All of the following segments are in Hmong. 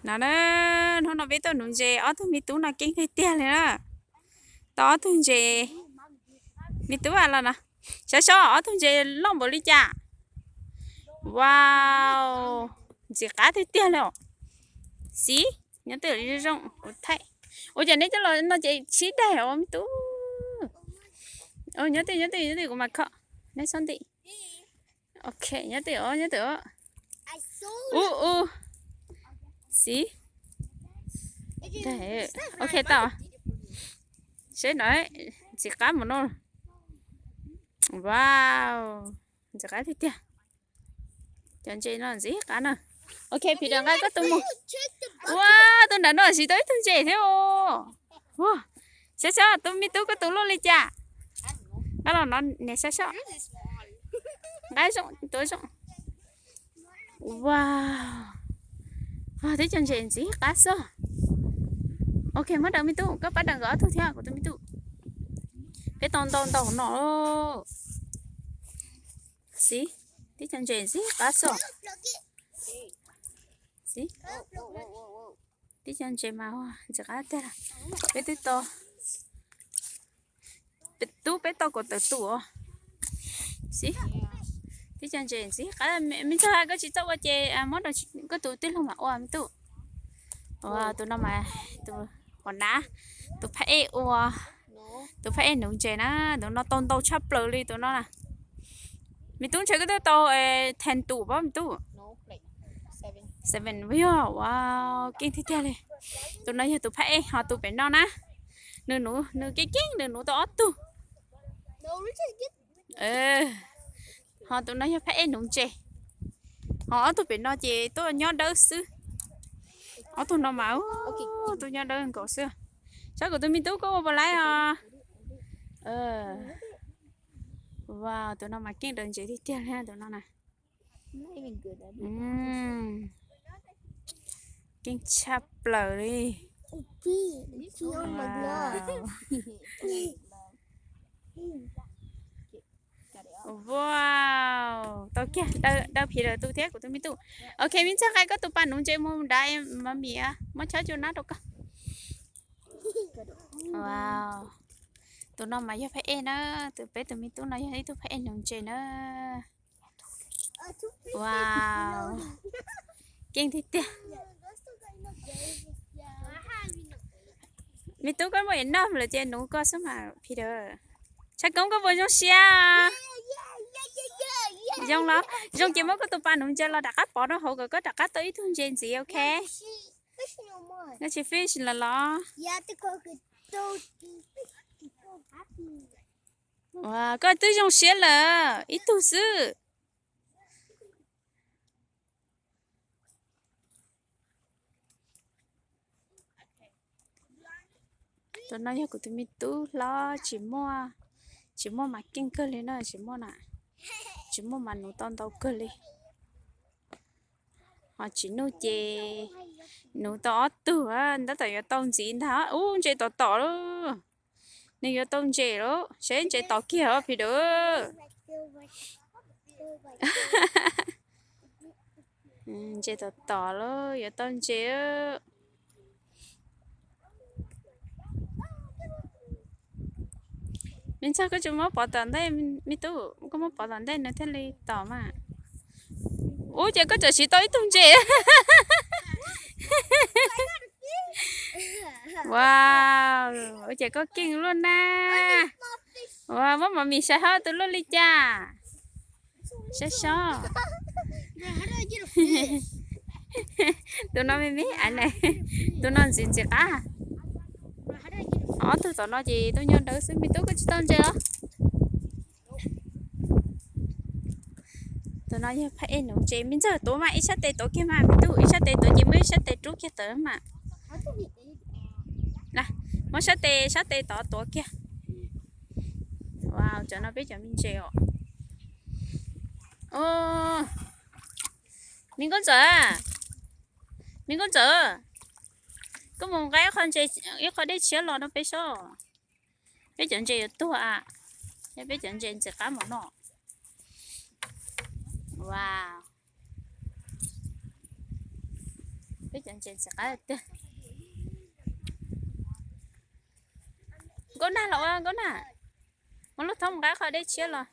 No na, hnub no peb tuaj nuv ntses ob tug me tub no keej tiag tiag li na. Tau ob tug ntses, me tub los no, saib saib ob tug ntses loj npaum li cas. Wow, ntxim qab tiag tiag li os. Xib, nyob twj ywm zoo kuv thaij. Ua cas neb coj los no ces sib daig os me tub. Nyob twj ywm, nyob twj ywm, nyob twj ywm kuv mam kho. Neb xob ntim. Ok, nyob twj ywm, nyob twj ywm. Ub ub. Xib. Ok tau. Seb no, ntxim qab mus no. Wow, ntxim qab tiag tiag. Cov ntses no ntxim qab na. Ok, Peter nqa koj tus mus. Ua, tus nram no siv tau ib tug ntses thiab os. Saib saib tus me tub koj tus loj li cas. Nqa los no niam saib saib. Nqa zoo, tua zoo. Wow, tib co ntses ntxim qab xwb. Ok, muab daws me tub, koj pab daws nkawd ob tug thiab kuv tus me tub. Peb tau ntau ntau no. Xib, tib co ntses ntxim qab xwb. Xib, tib co ntses mas ntxim qab tiag. Peb twb tau, tub peb tau kaum tawm tus os. Xib, tib co ntses ntxim qab. Me ntxawg, koj tsis txawj ua ces muab rau koj tus tij laug mam ua me tub. Ua tus no mas tus hua nab, tus phab ej ua, tus phab ej nuv ntses na. Tus no tau ntau tshaj plaws li tus no na. Me tub ntshe koj twb tau ten tus pab me tub. Seven, yog ua keej tiag tiag li. Tus no yog tus phab ej, ho tus pem no na, nws nuv, nws keej keej nws nuv tau ob tug. Ho tus no yog phab ej nuv ntses. Ho ob tug pem no ces tuaj nyob dawb xwb. Ob tug no mas tuaj nyob dawb nkaus xwb. Saib kuv tus me tub koj ua puas laib os. Wow, tus no mas keej daws ntses tiag tiag li tus no na. Keej tshaj plaws li. Wow, tau kiag, daw Peter tus thiab kuv tus me tub. Ok, me ntxawg, nqa koj tus pas nuv ntses mus nrad, mami muab chob cua nab rau koj. Wow, tus no mas yog phab ej na, tus peb tus me tub no yog ib tug phab ej nuv ntses na. Wow, keej tiag tiag. Me tub, koj muaj enough lawm ces nuv koj xwb mas Peter. Tshaj Koob, koj puas zoo siab? Zoo los zoo ces muab koj tus pas nuv ntses los rov qab pov rau hauv kom koj rov qab tau ib tug ntses ntxiv, ok? Koj tsis fish lawm los? Koj twb zoo siab lawm, ib tug xwb. Tus no yog kuv tus me tub hlob, tsis muaj, tsis muaj mas keej kawg li na, tsis muaj na, tsis muaj mas nuv tau ntau kawg li. Ho tsis nuj ces nuv tau ob tug, tab tom yuav tau ntxiv ntag. Ub, ntses tom tom lauj. Nws yuav tau ntses lauj, seb ntses tom kiag os Peter. Ntses tom tom lauj, yuav tau ntses. Me ntxawg, koj tsis muab pov tom ntej, me tub, koj muab pov tom ntej nws thiaj li tom mas. Ub, ces koj tseem siv tau ib tug ntses. Wow, ua cas koj keej luaj na. Ua, muab mov mis saib hov tus luaj li cas. Saib sob. Tus no me me, tus no ntxim ntxim qab. Ob tug tom no ces tuaj nyob dawb xwb, me tub koj tsis tau ntses los? Tus no yog phab ej nuv ntses, me ntxawg tuav mas ib sab tes tuav kiag mas me tub, ib sab tes tuav ces muab ib sab tes rub kiag tawm mas. Muab sab tes, sab tes tod tuav kiag. Wow, cov no peb cov me ntses os. Me nkauj ntxawm, me nkauj ntxawm, koj mus nqa ib qho dej tshiab los rau peb sob. Peb cov ntses yuav tuag a, peb cov ntses ntxim qab mus no. Wow. Peb cov ntses ntxim qab tiag. Nkauj Nag los ua Nkauj Nag, muab lub thoob mus nqa qhov dej tshiab los.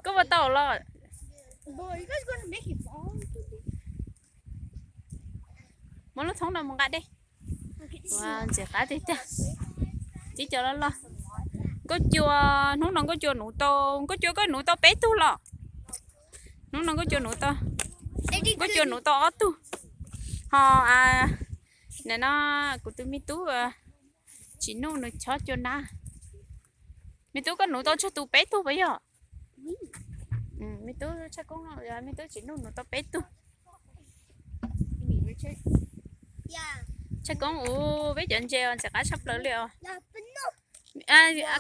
Koj ua tau los? Muab lub thoob no mus nqa dej. Ntxim qab tiag tiag. Tib co loj loj. Nkauj Cua, hnub no Nkauj Cua nuv tau, Nkauj Cua koj nuv tau peb tug los? Hnub no Nkauj Cua nuv tau, Nkauj Cua nuv tau ob tug. Ho nim no kuv tus me tub Tsim Nuj nws chob cua nab. Me tub koj nuv tau tsawg tus, peb tug puas yog? Me tub Tshaj Koob, me tub Tsim Nuj nuv tau peb tug. Tshaj Koob, ua peb cov ntses ntxim qab tshaj plaws li os.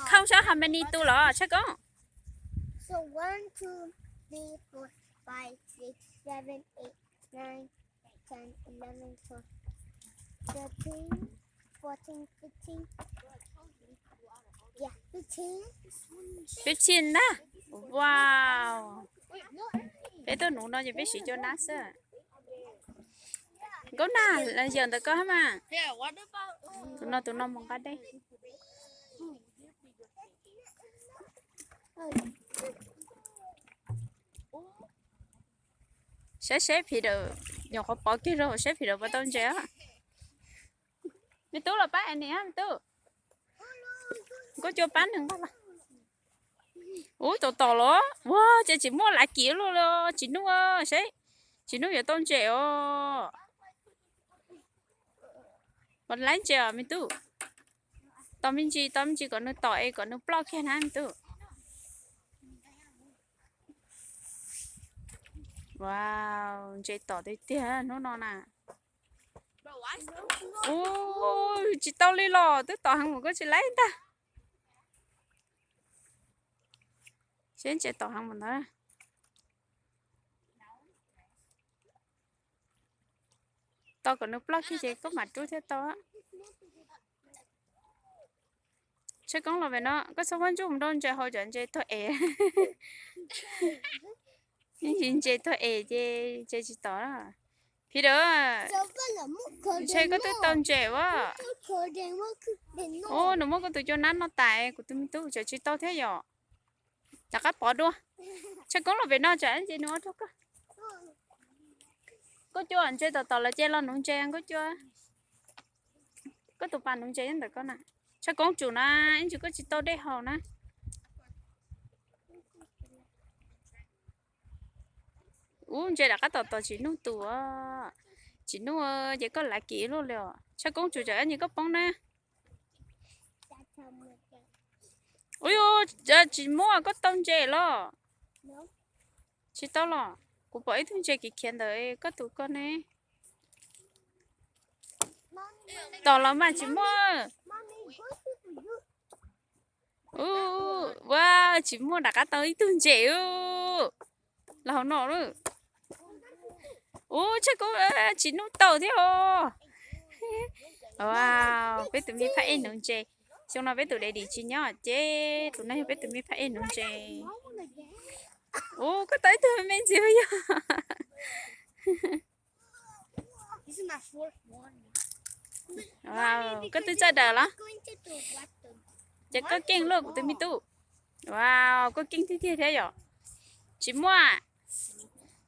Count saib how many tus los Tshaj Koob. Fifteen na. Wow. Peb tuaj nuv no ces peb siv cua nab xwb. Nkauj Nag, yawm ntawm koj mas. Tus no, tus no mus nqa dej. Saib seb phim dawm, nyuam qhuav pov kiag rau saib phim dawm puas tau ntses. Me tub los pab Annie, me tub. Nkauj Cua pab nws nqa los. Ub, tom tom los. Ua cas tsis muaj lav kim luaj li Tsim Nuj, saib Tsim Nuj yuav tau ntses os. Puas laib ntses os me tub? Tos me ntsis, tos me ntsis kom nws tom es kom nws ploj kiag na me tub. Wow, ntses tom tiag tiag hnub no na. Ub, tsis tau li los, twb tom heev mus koj tsis laib ntag. Seb ntses tom heev mus ntawd. Tos kom nws ploj kiag ces koj mam rub thiaj tau. Tshaj Koob los pem no, koj txhob muab ntsuj mus rau ntses haus, cov ntses tuag es. Ntses tuag es ces ntses tsis tom. Phim dawm, ntshe koj twb tau ntses ua. Ub, nws muab koj tus cua nab noj tas, kuv tus me tub tseem tsis tau thiab yom. Rov qab pov dua. Tshaj Koob los pem no tsam ntses nws ua rau koj. Nkauj Cua, ntses tom tom lawm ces los nuv ntses Nkauj Cua. Koj tus pas nuv ntses nyob ntawm koj na. Tshaj Koob tsum na, ib ntsis koj tsis tau dej haus na. Ub, ntses rov qab tom tom Tsim Nuj tus. Tsim Nuj ces koj lav kim luaj li os. Tshaj Koob tsum tsam ib ntsis koj poob na. Ub, tsis muaj, koj tau ntses los? Tsis tau los? Kuv pom ib tug ntses khiav khiav ntawm koj tus ko ne. Tom los mas tsis muaj. Ua, tsis muaj, rov qab tau ib tug ntses. Los hauv no lawm. Ub, Tshaj Koob, Tsim Nuj tau thiab os. Peb tus me phab ej nuv ntses. Xyoo no peb tus daddy tsis nyob ces tus no yog peb tus me phab ej nuv ntses. Ub, koj tau ib tug me ntxiv yog. Koj twb txawj daws los? Ces koj keej luaj kuv tus me tub. Wow, koj keej tiag tiag thiab yom. Tsis muaj.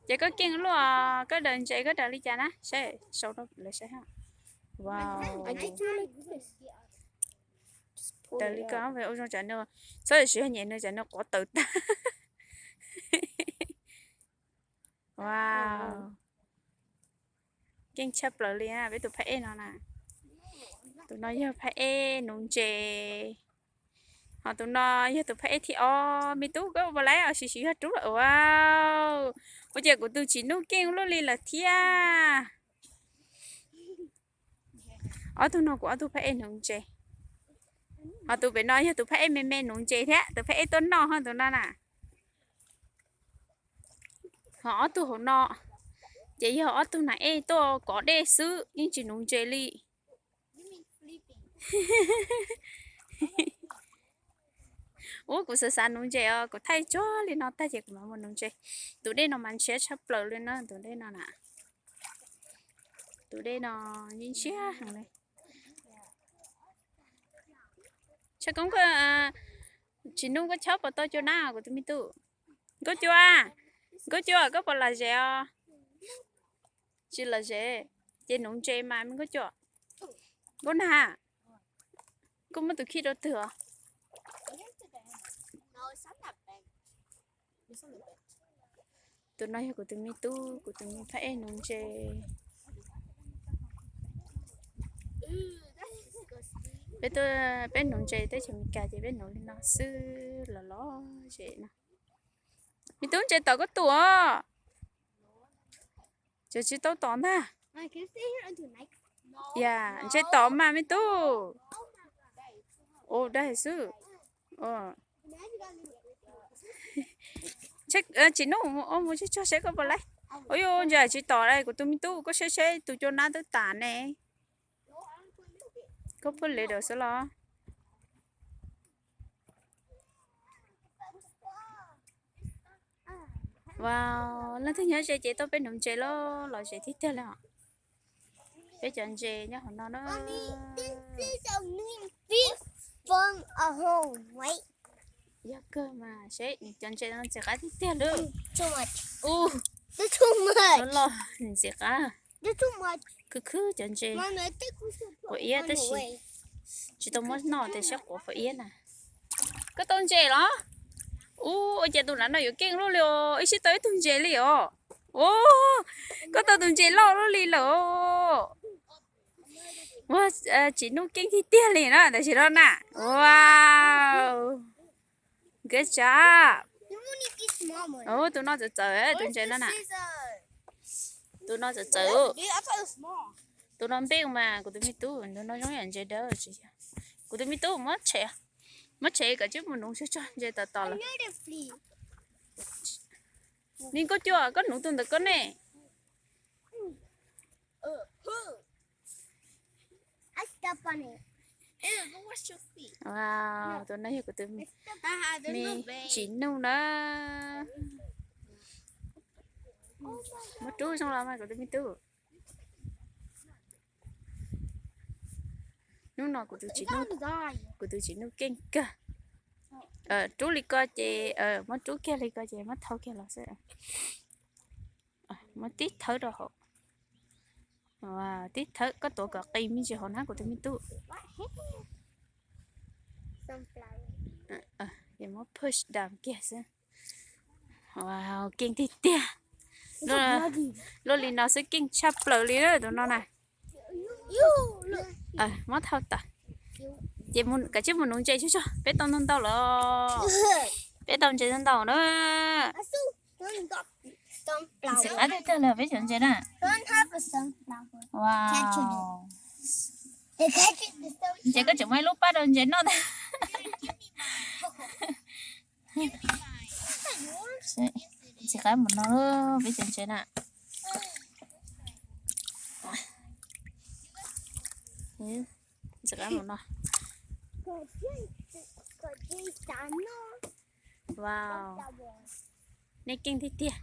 Ces koj keej luaj, koj daws ntses koj daws li cas na? Saib, sau rau lawv saib. Wow. Daws li ko, ua zoo tsam nws, txhob siv nyem nws tsam nws quav taws tag. Wow. Keej tshaj plaws li na peb tus phab ej no na. Tus no yog phab ej nuv ntses. Ho tus no yog tus phab ej thib ob. Me tub, koj puas laib os, sim sim yog rub lawm. Wow. Ua cas kuv tus Tsim Nuj keej luaj li lawm thiab. Ob tug no kuv ob tug phab ej nuv ntses. Ho tus pem no yog tus phab ej me me nuv ntses thiab, tus phab ej tuaj noj ho tus no na. Ho ob tug hauv no ces yog ob tug nas ej tuaj kov dej xwb, yeej tsis nuv ntses li. Ub, kuv xav xav nuv ntses os, kuv thaij tsuag li no tag ces kuv mam muag nuv ntses. Tus dej no mas ntshiab tshaj plaws li na, tus dej no na. Tus dej no ntshiab heev li. Tshaj koob koj, Tsis Nuj, koj chob puas tau cua nab kuv tus me tub? Nkauj Cua, Nkauj Cua, koj puas lom zem os? Tsis lom zem, ces nuv ntses mas me Nkauj Cua. Nkauj Nag, koj muab tus khij rau twg os? Tus no yog kuv tus me tub, kuv tus me phab ej nuv ntses. Peb, peb nuv ntses teb chaws Amelikas ces peb nuv li no xwb los lom zem no. Me tub, ntses tom koj tus os. Tseem tsis tau tom ntag. Ya, ntses tom mas me tub. Ua daig xwb. Tsis Nuj, mus tsuag tsuag seb koj puas laib. Ua yuj, ntses tsis tom li, kuv tus me tub, koj saib saib tus cua nab twb tas ne. Koj pheej liv daws xwb los? Wow, leej twg nyob ze ces tuaj peb nuv ntses los, lom zem tiag tiag li os. Peb cov ntses nyob hauv no na. Yog kawg mas, seb cov ntses no ntxim qab tiag tiag li. Ub, los ntxim qab. Khwb khwb cov ntses. Quav iab tab sis tsis tau muab noj tias saib quav puas iab na. Koj tau ntses los? Ub, ua cas tus nav no yuav keej luaj li os, ib sij tau ib tug ntses li os. Ub, koj tau tus ntses loj luaj li lawm. Ua, Tsis Nuj keej tiag tiag li na tam sim no na. Wow, good job. Ub, tus no txawv txawv, tus ntses no na. Tus no txawv txawv. Tus no npej mas kuv tus me tub, tus no zoo yam ntses dawb tsis yog. Kuv tus me tub muab tshem, muab tshem kom tsib mus nuv tsuag tsuag ntses tom tom lawm. Me Nkauj Cua, koj nuv tus ntawm koj ne. Wow, tus no yog kuv tus me Tsis Nuj na. Muab rub zoo los mas kuv tus me tub. Hnub no kuv tus Tsis Nuj, kuv tus Tsis Nuj keej kawg. Rub li ko ces, muab rub kiag li ko ces muab thau kiag los xwb. Muab tib thawb rau hauv. Tib thawb, koj tuav kom qis me ntsis hauv na kuv tus me tub. Muab push down kiag xwb. Keej tiag tiag. Luaj li no xwb keej tshaj plaws li tus no na. Muab thau tawm. Ces kav tsij mus nuv ntses tsuag tsuag, peb tau ntau ntau lawm. Peb tau ntses ntau ntau na. Ntxim qab tiag tiag li peb cov ntses na. Wow. Ntses koj tseem muaj ib lub paj rau ntses noj ntag. Ntxim qab mus no peb cov ntses na. Ntxim qab mus no. Wow, nej keej tiag tiag.